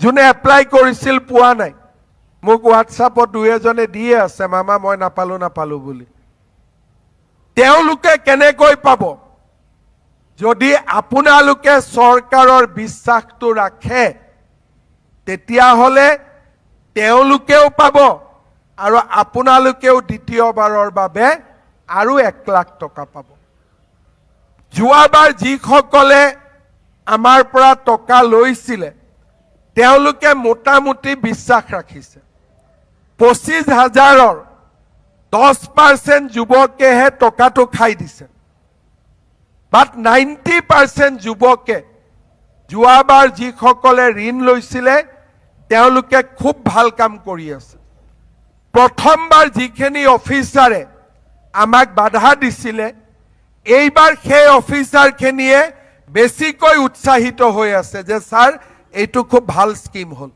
যোনে এপ্লাই কৰিছিল পোৱা নাই। মোক হোৱাটছআপত দুই এজনে দিয়ে আছে, মামা মই নাপালো নাপালো বুলি। তেওঁলোকে কেনেকৈ পাব যদি আপোনালোকে চৰকাৰৰ বিশ্বাসটো ৰাখে? তেতিয়াহ'লে তেওঁলোকেও পাব আৰু আপোনালোকেও দ্বিতীয়বাৰৰ বাবে আৰু 1 লাখ টকা পাব। যোৱাবাৰ যিসকলে আমাৰ পৰা টকা লৈছিলে তেওঁলোকে মোটামুটি বিশ্বাস ৰাখিছে। 25 হাজাৰৰ 10% যুৱকেহে টকাটো খাই দিছে, বাট 90% যুৱকে যোৱাবাৰ যিসকলে ঋণ লৈছিলে তেওঁলোকে খুব ভাল কাম কৰি আছে। প্ৰথমবাৰ যিখিনি অফিচাৰে আমাক বাধা দিছিলে, এইবাৰ সেই অফিচাৰখিনিয়ে বেছিকৈ উৎসাহিত হৈ আছে যে ছাৰ এইটো খুব ভাল স্কীম হ'ল।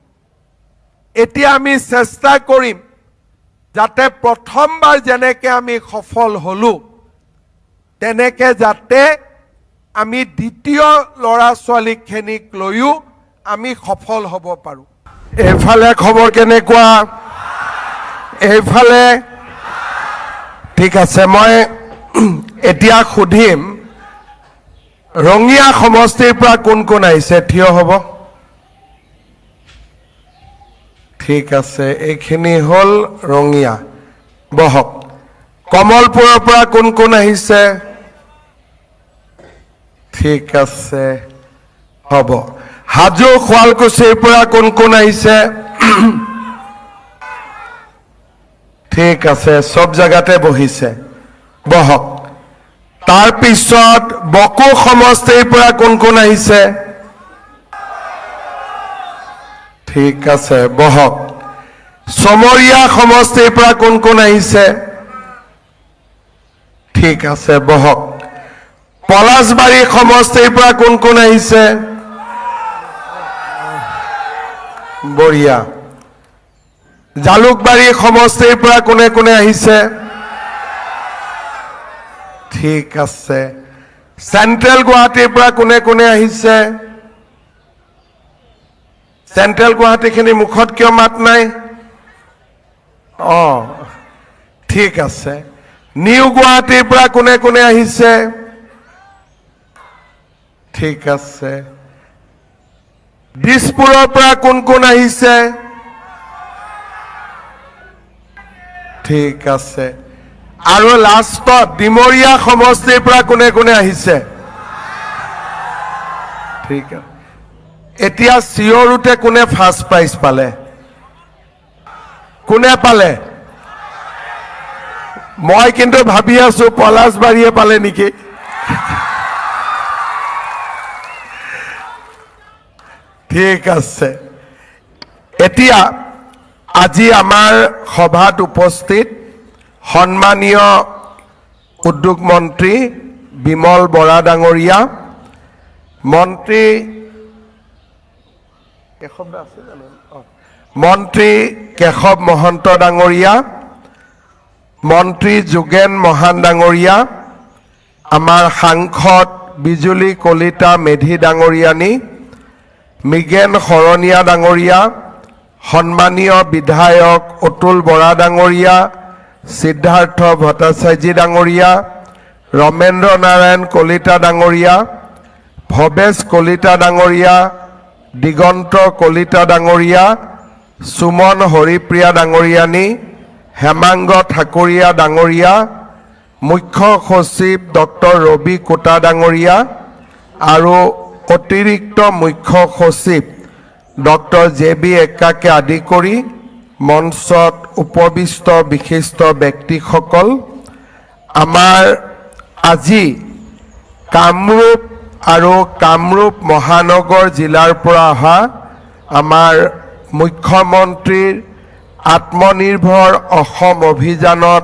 এতিয়া আমি চেষ্টা কৰিম যাতে প্ৰথমবাৰ যেনেকে আমি সফল হলো তেনেকে যাতে আমি দ্বিতীয় ল'ৰা ছোৱালীখিনিক লৈও আমি সফল হ'ব পাৰোঁ। এইফালে খবৰ কেনেকুৱা? এইফালে ঠিক আছে। মই এতিয়া সুধিম, ৰঙিয়া সমষ্টিৰ পৰা কোন কোন আহিছে? থিয় হ'ব। ঠিক আছে, এইখিনি হ'ল ৰঙিয়া। বহক। কমলপুৰৰ পৰা কোন কোন আহিছে? ঠিক আছে, হ'ব। হাজো শুৱালকুছিৰ পৰা কোন কোন আহিছে? ঠিক আছে, চব জেগাতে বহিছে, বহক। তাৰপিছত বকো সমষ্টিৰ পৰা কোন কোন আহিছে? ঠিক আছে, বহক। চমৰীয়া সমষ্টিৰ পৰা কোন কোন আহিছে? ঠিক আছে, বহক। পলাশবাৰী সমষ্টিৰ পৰা কোন কোন আহিছে? বঢ়িয়া। জালুকবাৰী সমষ্টিৰ পৰা কোনে কোনে আহিছে? ঠিক আছে। চেন্ট্ৰেল গুৱাহাটীৰ পৰা কোনে কোনে আহিছে? চেন্ট্ৰেল গুৱাহাটীখিনি মুখত কিয় মাত নাই? অ, ঠিক আছে। নিউ গুৱাহাটীৰ পৰা কোনে কোনে আহিছে? ঠিক আছে। দিছপুৰৰ পৰা কোন কোন আহিছে? ঠিক আছে। আৰু লাষ্টত ডিমৰীয়া সমষ্টিৰ পৰা কোনে কোনে আহিছে? ঠিক আছে। এতিয়া চিঞৰোতে কোনে ফাৰ্ষ্ট প্ৰাইজ পালে? কোনে পালে? মই কিন্তু ভাবি আছো পলাশবাৰীয়ে পালে নেকি। ঠিক আছে। এতিয়া আজি আমাৰ সভাত উপস্থিত সন্মানীয় উদ্যোগ মন্ত্ৰী বিমল বৰা ডাঙৰীয়া, মন্ত্ৰী কেশৱ দা আছে জানো? মন্ত্ৰী কেশৱ মহন্ত ডাঙৰীয়া, মন্ত্ৰী যোগেন মহান ডাঙৰীয়া, আমাৰ সাংসদ বিজুলী কলিতা মেধি ডাঙৰীয়ানী, মৃগেন শৰণীয়া ডাঙৰীয়া, সন্মানীয় বিধায়ক অতুল বৰা ডাঙৰীয়া, সিদ্ধাৰ্থ ভট্টাচাৰ্যী ডাঙৰীয়া, ৰমেন্দ্ৰ নাৰায়ণ কলিতা ডাঙৰীয়া, ভৱেশ কলিতা ডাঙৰীয়া, দিগন্ত কলিতা ডাঙৰীয়া, সুমন হৰিপ্ৰিয়া ডাঙৰীয়ানী, হেমাংগ ঠাকুৰীয়া ডাঙৰীয়া, মুখ্য সচিব ডক্টৰ ৰবি কোটা ডাঙৰীয়া আৰু অতিৰিক্ত মুখ্য সচিব ডক্টৰ জে বি এক্কাকে আদি কৰি মঞ্চত উপবিষ্ট বিশিষ্ট ব্যক্তিসকল, আমাৰ আজি কামৰূপ আৰু কামৰূপ মহানগৰ জিলাৰ পৰা অহা আমাৰ মুখ্যমন্ত্ৰীৰ আত্মনিৰ্ভৰ অসম অভিযানত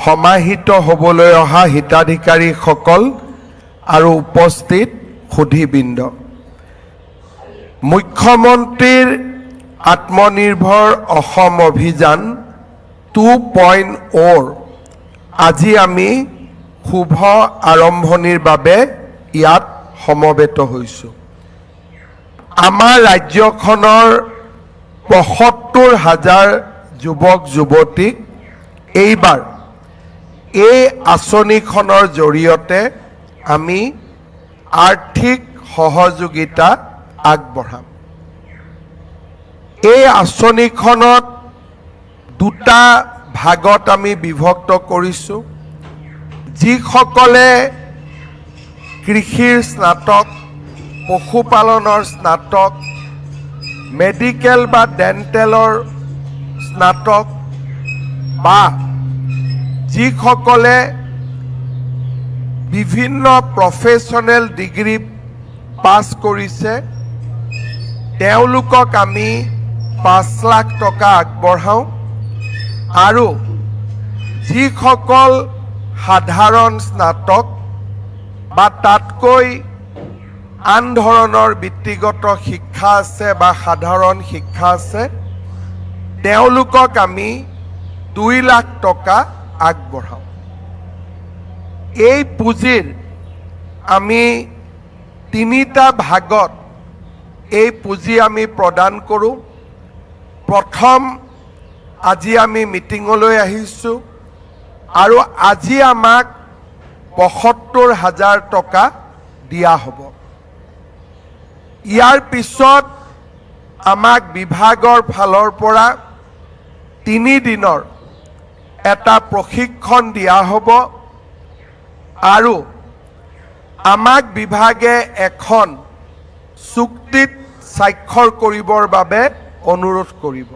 সমাহিত হ'বলৈ অহা হিতাধিকাৰীসকল আৰু উপস্থিত সুধীবৃন্দ, মুখ্যমন্ত্ৰীৰ আত্মনিৰ্ভৰ অসম অভিযান 2.0 আজি আমি শুভ আৰম্ভণিৰ বাবে ইয়াত সমবেত হৈছোঁ। আমাৰ ৰাজ্যখনৰ 75 হাজাৰ যুৱক যুৱতীক এইবাৰ এই আঁচনিখনৰ জৰিয়তে আমি আৰ্থিক সহযোগিতা আগবঢ়াম। এই আঁচনিখনত দুটা ভাগত আমি বিভক্ত কৰিছোঁ। যিসকলে কৃষিৰ স্নাতক, পশুপালনৰ স্নাতক, মেডিকেল বা ডেণ্টেলৰ স্নাতক বা যিসকলে বিভিন্ন প্ৰফেচনেল ডিগ্ৰী পাছ কৰিছে, তেওঁলোকক আমি 5 লাখ টকা আগবঢ়াওঁ আৰু যিসকল সাধাৰণ স্নাতক বা তাতকৈ আন ধৰণৰ বৃত্তিগত শিক্ষা আছে বা সাধাৰণ শিক্ষা আছে, তেওঁলোকক আমি 2 লাখ টকা আগবঢ়াওঁ। এই পুঁজিৰ আমি তিনিটা ভাগত এই পুঁজি আমি প্ৰদান কৰোঁ। প্ৰথম, আজি আমি মিটিঙলৈ আহিছোঁ আৰু আজি আমাক 75 হাজাৰ টকা দিয়া হ'ব। ইয়াৰ পিছত আমাক বিভাগৰ ফালৰ পৰা 3 দিনৰ এটা প্ৰশিক্ষণ দিয়া হ'ব আৰু আমাক বিভাগে এখন চুক্তিত স্বাক্ষৰ কৰিবৰ বাবে অনুৰোধ কৰিব।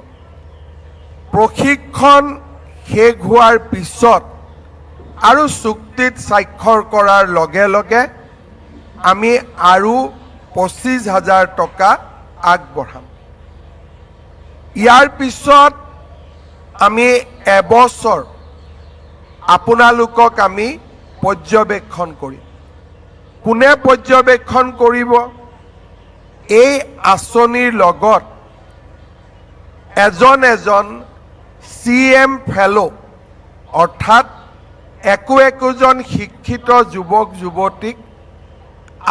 প্ৰশিক্ষণ শেষ হোৱাৰ পিছত আৰু চুক্তিত স্বাক্ষৰ কৰাৰ লগে লগে আমি আৰু 25 হাজাৰ টকা আগবঢ়াম। ইয়াৰ পিছত আমি এবছৰ আপোনালোকক আমি পৰ্যবেক্ষণ কৰিম। কোনে পৰ্যবেক্ষণ কৰিব? এই আঁচনিৰ লগত এজন এজন চি এম ফেল', অৰ্থাৎ একো একোজন শিক্ষিত যুৱক যুৱতীক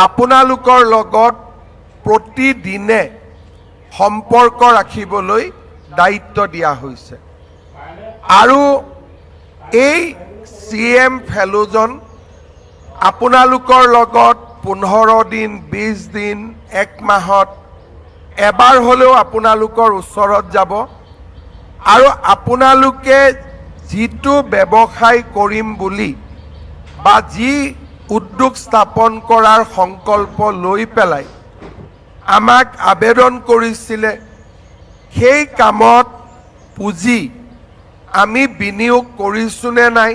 আপোনালোকৰ লগত প্ৰতিদিনে সম্পৰ্ক ৰাখিবলৈ দায়িত্ব দিয়া হৈছে আৰু এই চি এম ফেলোজন আপোনালোকৰ লগত 15 দিন, 20 দিন, এক মাহত এবাৰ হ'লেও আপোনালোকৰ ওচৰত যাব আৰু আপোনালোকে যিটো ব্যৱসায় কৰিম বুলি বা যি উদ্যোগ স্থাপন কৰাৰ সংকল্প লৈ পেলাই আমাক আবেদন কৰিছিলে, সেই কামত পুঁজি আমি বিনিয়োগ কৰিছোনে নাই,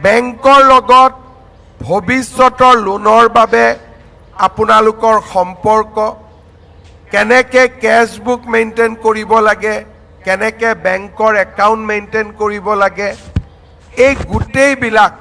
বেংকৰ লগত ভৱিষ্যতৰ লোনৰ বাবে আপোনালোকৰ সম্পৰ্ক কেনেকৈ, কেছ বুক মেইনটেইন কৰিব লাগে, কেনেকৈ বেংকৰ একাউণ্ট মেইনটেইন কৰিব লাগে, এই গোটেইবিলাক